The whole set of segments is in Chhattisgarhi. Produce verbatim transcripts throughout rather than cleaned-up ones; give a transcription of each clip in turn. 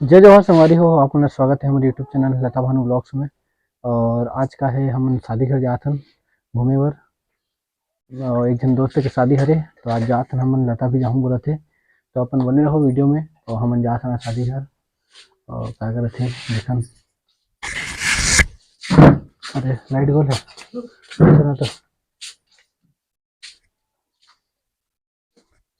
जय जोहार संगवारी हो, आप मन ला स्वागत है हमर YouTube चैनल लता भानु ब्लॉग्स में। और आज का है, हमन शादी घर जात हन घूमे बर। और एक झन दोस्त के शादी हरे, तो आज जात हन हमन, लता भी जाहूँ बोलत हे। तो अपन बने रहो वीडियो में। और हमन जात हन शादी घर। और का करत हे देखन। अरे लाइट गोल है, चल ना तो,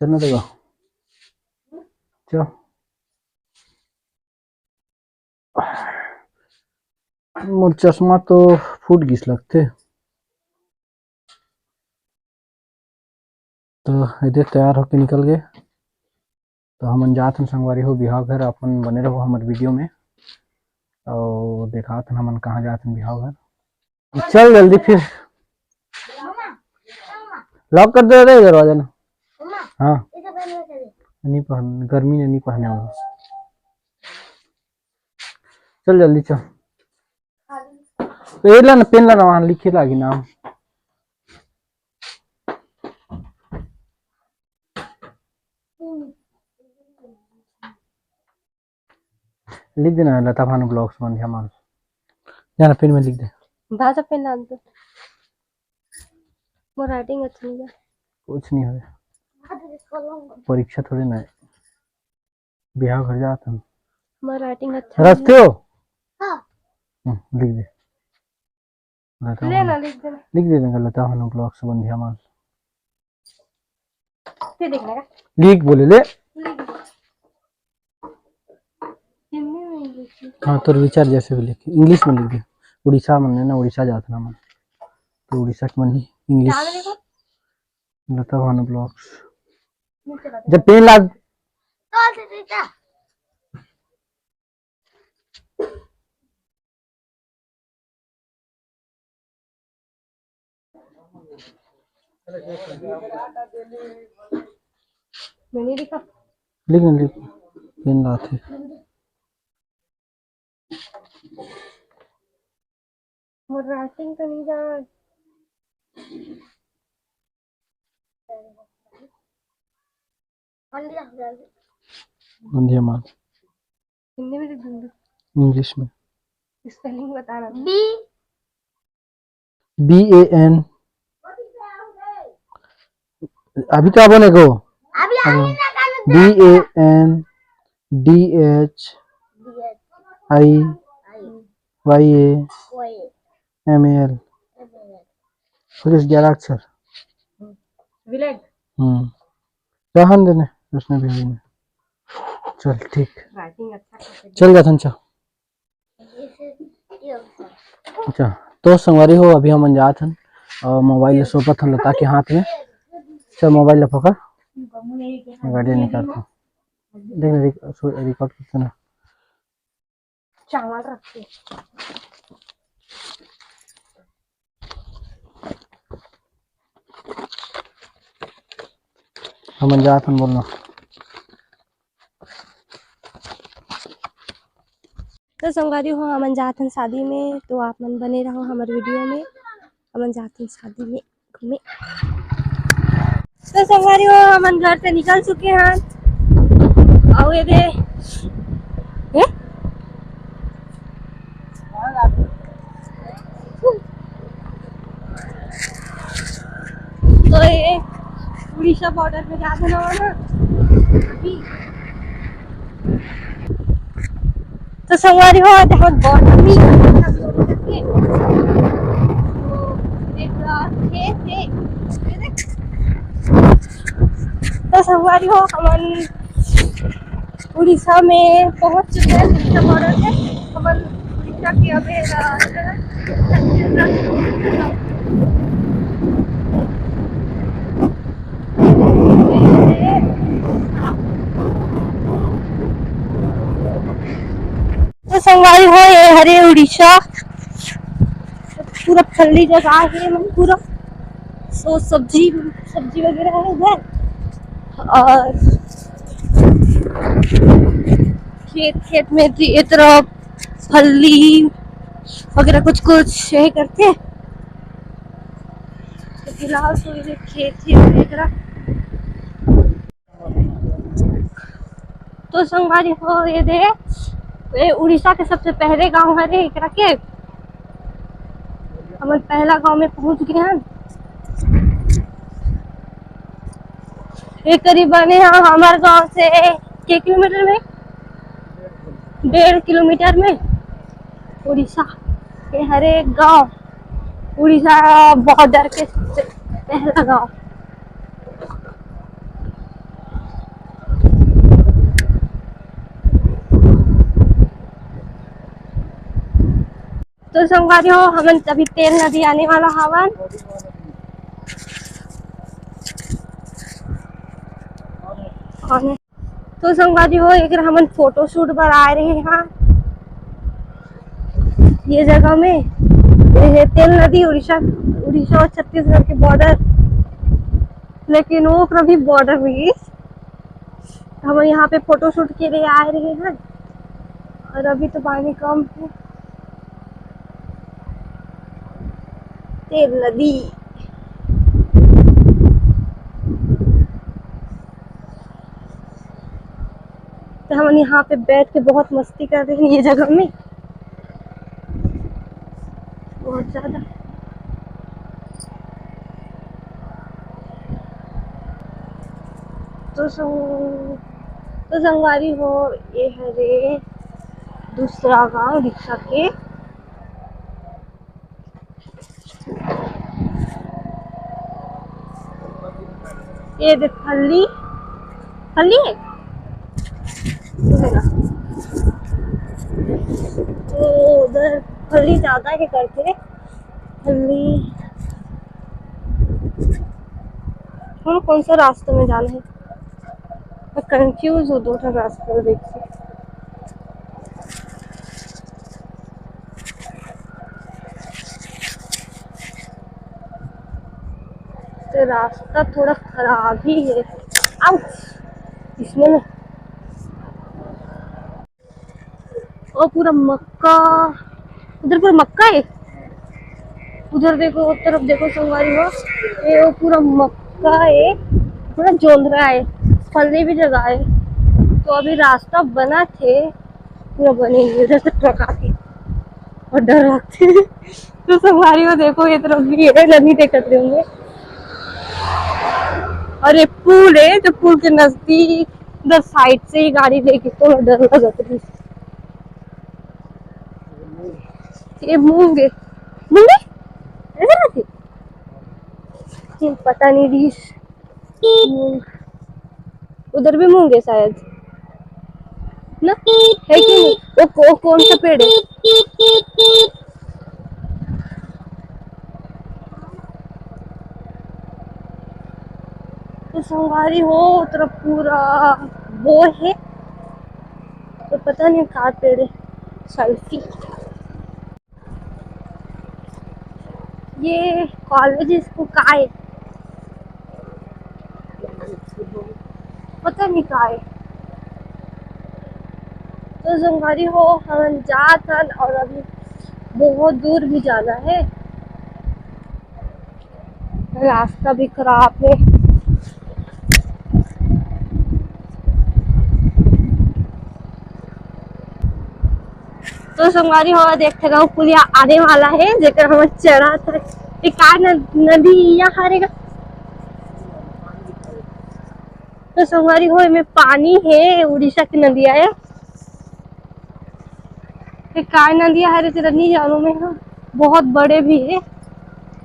चल ना तो। चल। मोर चश्मा तो फूट गिस लगथे। तो एदे तैयार होके निकल गए। तो हमन जात हन संगवारी हो बिहाव घर, अपन बने रहो हमर वीडियो में। और देखात हन हमन कहाँ जात हन बिहाव घर। चल जल्दी फिर। लॉक कर दे रे दरवाजा ना। हाँ। नहीं पहन, गर्मी ने नहीं पहने वाला। चल जल्दी चल। ए ला ना, पेन ला ना, वहाँ लिखे लागी नाम। लिख देना लता भानु ब्लॉग्स बंधिया माल। जाना पेन में लिख दे। भाषा पेन ला दो। मोर राइटिंग अच्छा नहीं है। कुछ नहीं हो। परीक्षा थोड़ी ना है। बिहाव घर जात हन। मोर राइटिंग अच्छा रखते हो? हाँ। हम्म, लिख दे। लता ले ना, भानु। लिख दे ना। लिख दे ना, लता भानु ब्लॉग्स बंधिया माल। ते देखना का? लिख बोले ले। लिख दे। हिंदी में लिख दे। हाँ, तोर विचार जैसे भी लिख, इंग्लिश में लिख दे। उड़ीसा मन ना, उड़ीसा जात ना मन, तो उड़ीसा के मन ही इंग्लिश। क्या बोले को? लता भानु ब्लॉग्स। जब पेन ला। मैंने लिखा। लिख ना, लिख। पेन लात हे। मोर राइटिंग तो नहीं जान। बंधिया माल। हिंदी में लिख दूंगी। इंग्लिश में। स्पेलिंग बताना। बी। B A N. अभी तो बोले को। अभी आगे ना कानून B A N D H I Y A M A L. Police ग्यारह अक्षर। विलेज। हम्म। रहन देने, उसने भी नहीं। चल ठीक। राइटिंग अच्छा कर सकते। चल जाथन, चल। अच्छा, तो संगवारी हो, अभी हमन जात हन और मोबाइल ला सौंपत हन लता के हाथ में। चल, मोबाइल ला पकड़, मैं गाड़ी निकालता हूँ। देख ना, रिक-, सो-, रिकॉर्ड करते ना। चावल रखते। हमन जात हन बोलना। तो संगवारी हो, हमन जात हन शादी में, तो आप मन बने रहो हमर वीडियो में। हमन जात हन शादी में घूमे। तो संगवारी हो, हमन घर से निकल चुके हन। अउ ये दे, ए? तो ये उड़ीसा बॉर्डर पे जाके ना, ना अभी। तो संगवारी हो, आज हम बॉर्डर भी तो एक खेत है। तो संगवारी हो, हमन उड़ीसा में पहुंच चुके हैं, उड़ीसा बॉर्डर पे। हमन उड़ीसा के अबे, अ, तो संगवारी हो, ये हरे उड़ीसा, पूरा फल्ली जगह है, मतलब पूरा सो सब्जी, सब्जी वगैरह है इधर। और खेत, खेत में तो ये तरफ फल्ली वगैरह कुछ कुछ यही करते हैं। तो फिलहाल तो ये खेत ही वगैरह। तो संगवारी हो, ये दे, ये उड़ीसा के सबसे पहले गांव हरे एकरा के। हमन पहला गांव में पहुंच गए हैं। ये करीबन है हमारे गांव से के किलोमीटर में, डेढ़ किलोमीटर में उड़ीसा। ये हरे गांव, उड़ीसा बॉर्डर के सबसे पहला गांव। तो संगवारी हो, हमन अभी तेल नदी आने वाला हवन। तो संगवारी हो, एक हमन फोटोशूट बर आए रहे हैं ये जगह में। ये है तेल नदी, उड़ीसा, उड़ीसा और छत्तीसगढ़ के बॉर्डर, लेकिन वो भी बॉर्डर में ही। हम यहाँ पे फोटोशूट के लिए आए रहे हैं और अभी तो पानी कम है। तेल नदी। तो हम यहाँ पे बैठ के बहुत मस्ती कर रहे हैं ये जगह में, बहुत ज्यादा। तो संग-, तो संगवारी हो, ये हरे दूसरा गांव रिक्शा के। ये देख फल्ली, फल्ली है। तो उधर फल्ली ज्यादा है करके फल्ली। हम कौन सा रास्ते में जाना है? मैं कंफ्यूज हूँ दो ठो रास्ते में देख के। तो रास्ता थोड़ा खराब ही है। आउच! इसमें ना, ओ पूरा मक्का, उधर पूरा मक्का है। उधर देखो, उस तरफ देखो संगवारी हो, ये वो पूरा मक्का है, पूरा जोंधरा है, फलने भी जगह है। तो अभी रास्ता बना थे, पूरा बने नहीं, उधर से ट्रक आती और डर लगती। तो संगवारी हो, देखो ये तरफ भी है, नहीं देखत रहे होंगे। और ये पुल है, जो पुल के नजदीक उधर साइड से ही गाड़ी लेके तो डर लगत रही। ये मूंग है, मूंग है? ऐसा रहती? ये पता नहीं, रीस मूंग। उधर भी मूंग है शायद ना, है कि नहीं? वो को-, कौन सा पेड़ है? तो संगवारी हो, तरफ पूरा वो है, तो पता नहीं का पेड़ है। सेल्फी। ये कॉलेज स्कूल का है, पता नहीं का है। तो संगवारी हो, हम जात हन और अभी बहुत दूर भी जाना है, रास्ता भी खराब है। तो संगवारी हो, देखते रहो, पुलिया आने वाला है, जेकर हम चढ़ा था। ये का न-, नदी यहाँ हरेगा? तो संगवारी हो, में पानी है, उड़ीसा की नदी है। ये काय नदिया हरे तेरा नहीं जानू मैं, हाँ। बहुत बड़े भी है,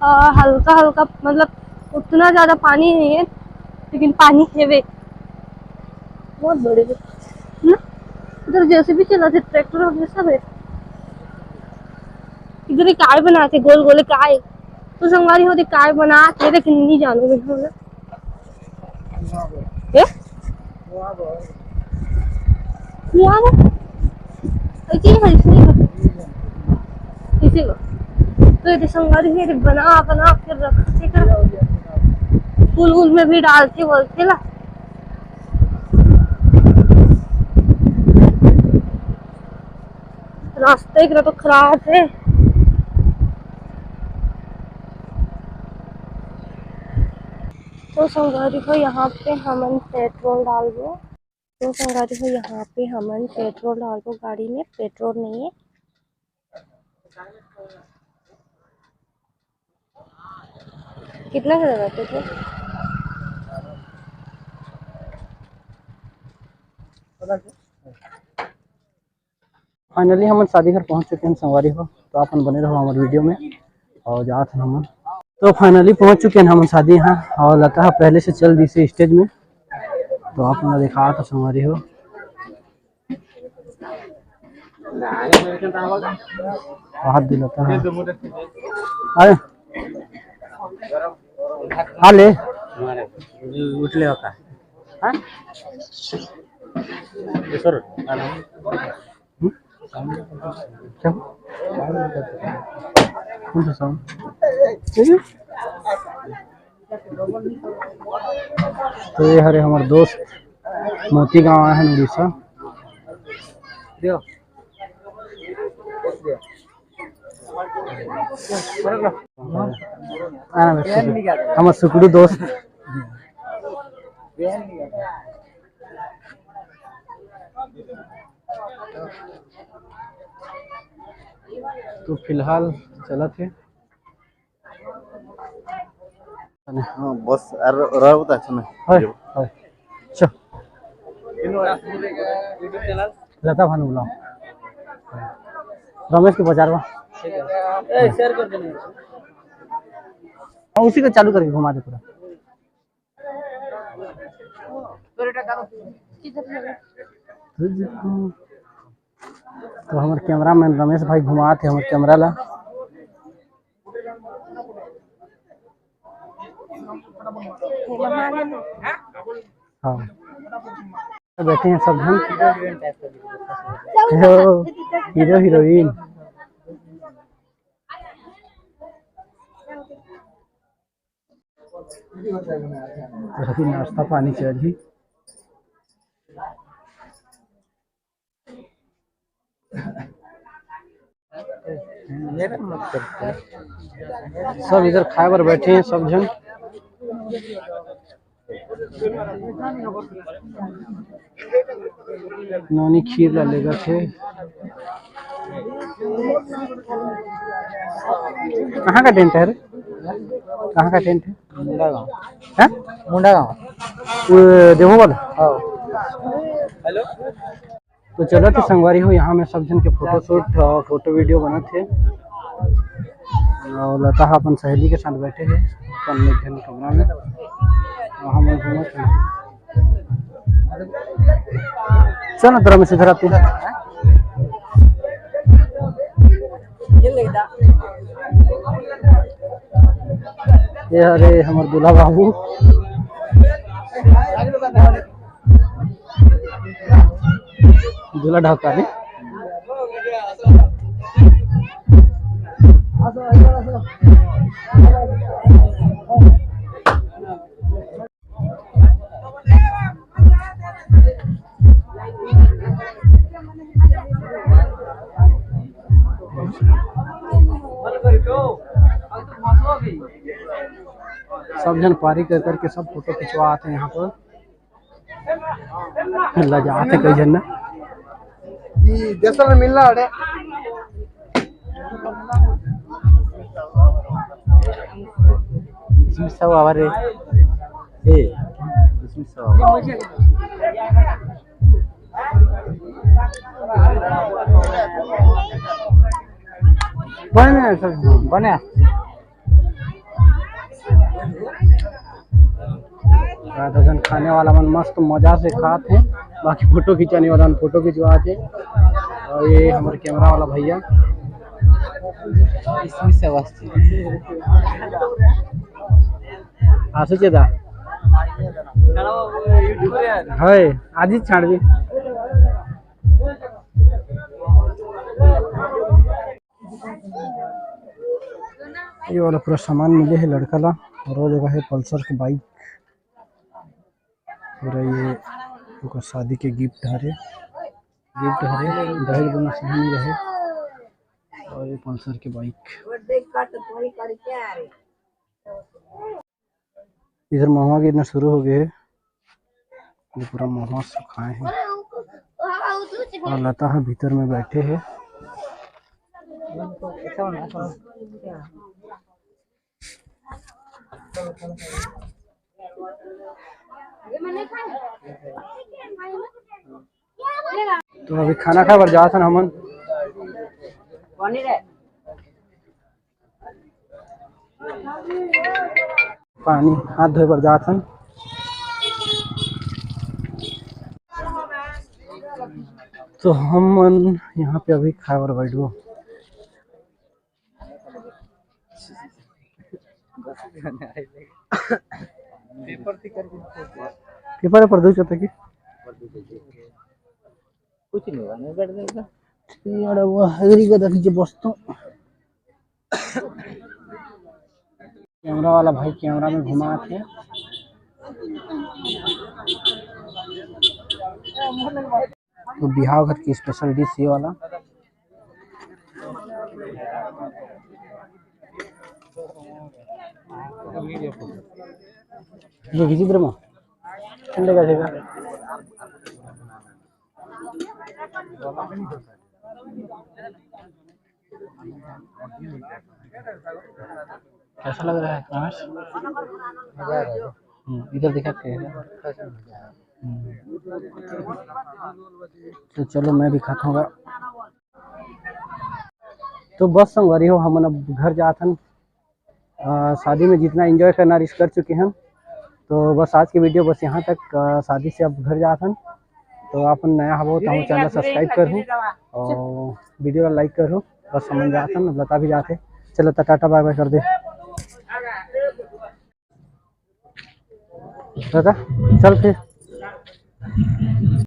आ, हल्का हल्का, मतलब उतना ज्यादा पानी नहीं है, लेकिन पानी है वे, बहुत बड़े भी ना। इधर जैसे भी चला थे ट्रैक्टर और ये सब है। इधर एक काय बनाते गोल गोल काय, तो संगवारी हो काय बनाते, लेकिन नहीं जानू मैं, हाँ। ए? कुआं में? ऐसे ही है, इसमें का? इसी को। तो ये संगवारी है, बना, बना के रखते का। फूल वूल में भी डालते बोलते ना। रास्ता एक तो खराब है। तो संगवारी हो, यहाँ पे हमन पेट्रोल डालबो। तो संगवारी हो, यहाँ पे हमन पेट्रोल डालबो गाड़ी में, पेट्रोल नहीं है। कितना का लगा पेट्रोल? फाइनली हमन शादी घर पहुंच चुके हैं संगवारी हो, तो आप मन बने रहो हमारे वीडियो में। और जात हन हमन, तो फाइनली पहुंच चुके हैं हमन शादी यहाँ। और लता ह पहले से चल दी से स्टेज में, तो आप मन ला दिखात हन संगवारी हो। हाथ दिलाता है। अरे, हाँ ले। उठले होता। हाँ? ये सर, क्या? कौन सा साउंड? तो ये हरे हमर दोस्त, मोती गांव आए हैं उड़ीसा। हमर सुकड़ू दोस्त। तो फिलहाल चलत हे। हाँ, बस, अरे, रहो तो अच्छा ना। हाय, हाय। अच्छा। लता भानु बुलाओ। रमेश के बाजार में। ए, शेयर कर देना। हाँ, उसी को चालू करके घुमा दे पूरा। तो हमर कैमरामैन रमेश भाई घुमात हे हमर कैमरा ला। हाँ, बैठे हैं सब झन। Hero, hero heroine. अभी नाश्ता पानी चलही। सब इधर खाए बर बैठे हैं सब झन। नोनी खीर ला लेगत हे। कहाँ का टेंट है रे? कहाँ का टेंट है? मुंडा गांव। हैं? मुंडा गांव। वो देवो वाला? हाँ। तो चलो तो संगवारी हो, यहाँ में सब झन के फोटो शूट और फोटो वीडियो बनत हे। और लता ह अपन सहेली के साथ बैठे हे अपन एक झन कमरा में। और हम लोग घूमत हे। चल ना, तोरा में से धराते हैं। ये हरे हमर दूल्हा बाबू। दूल्हा ढाका ने। सब झन पारी कर करके सब फोटो खिंचवात हे यहाँ पर। लजात हे कई झन ना। ई देसल में मिलना अरे। इसमें सब आवा रे। ए, इसमें सब आवा। बने सब, बने। राधा जन खाने वाला मन मस्त मजा से खात हे, बाकी फोटो खिंचाने वाला मन फोटो खिंचवात हे। और ये हमर कैमरा वाला भैया। इसमें से आवाज थी। आसू चेदा। हाय, आज ही छाड़बी। ये वाला पूरा सामान मिले हे लड़का ला। और वो जगह हे पल्सर के बाइक। पूरा ये ओकर शादी के गिफ्ट हरे, गिफ्ट हरे, दहेज बना सही नहीं रहे। और ये पल्सर के बाइक। इधर महुआ गिरना शुरू हो गए हे। ये पूरा मोमोज खाए हे। और लता ह भीतर में बैठे हे। तो अभी खाना खाए बर जात हन हमन। पानी, हाथ धोए बर जात हन। तो हमन यहाँ पे अभी खाए बर बैठबो। पेपर वेपर दो चलते कि? कुछ नहीं होगा, नहीं बैठ जाएगा। ठीक है, वो हगरी का देख लीजिए बस तो। कैमरा वाला भाई कैमरा में घुमात हे। तो बिहाव घर की स्पेशल डिश ये वाला। ये घिसी ब्रह्मा ठंडे का देगा। कैसा लग रहा है रमेश? हम्म, इधर दिखा के। हम्म। तो चलो, मैं भी खाता हूँ। तो बस संगवारी हो, हमन अब घर जात हन। अ, शादी में जितना एंजॉय करना रिस कर चुके हन। तो बस आज की वीडियो बस यहाँ तक। अ, शादी से अब घर जात हन। तो आप नया हवो तो हमर चैनल सब्सक्राइब करहू और वीडियो ला लाइक करहू। बस हमन जात हन, लता भी जात हे। चलो तो टाटा बाय बाय कर दे। दादा, चल फिर।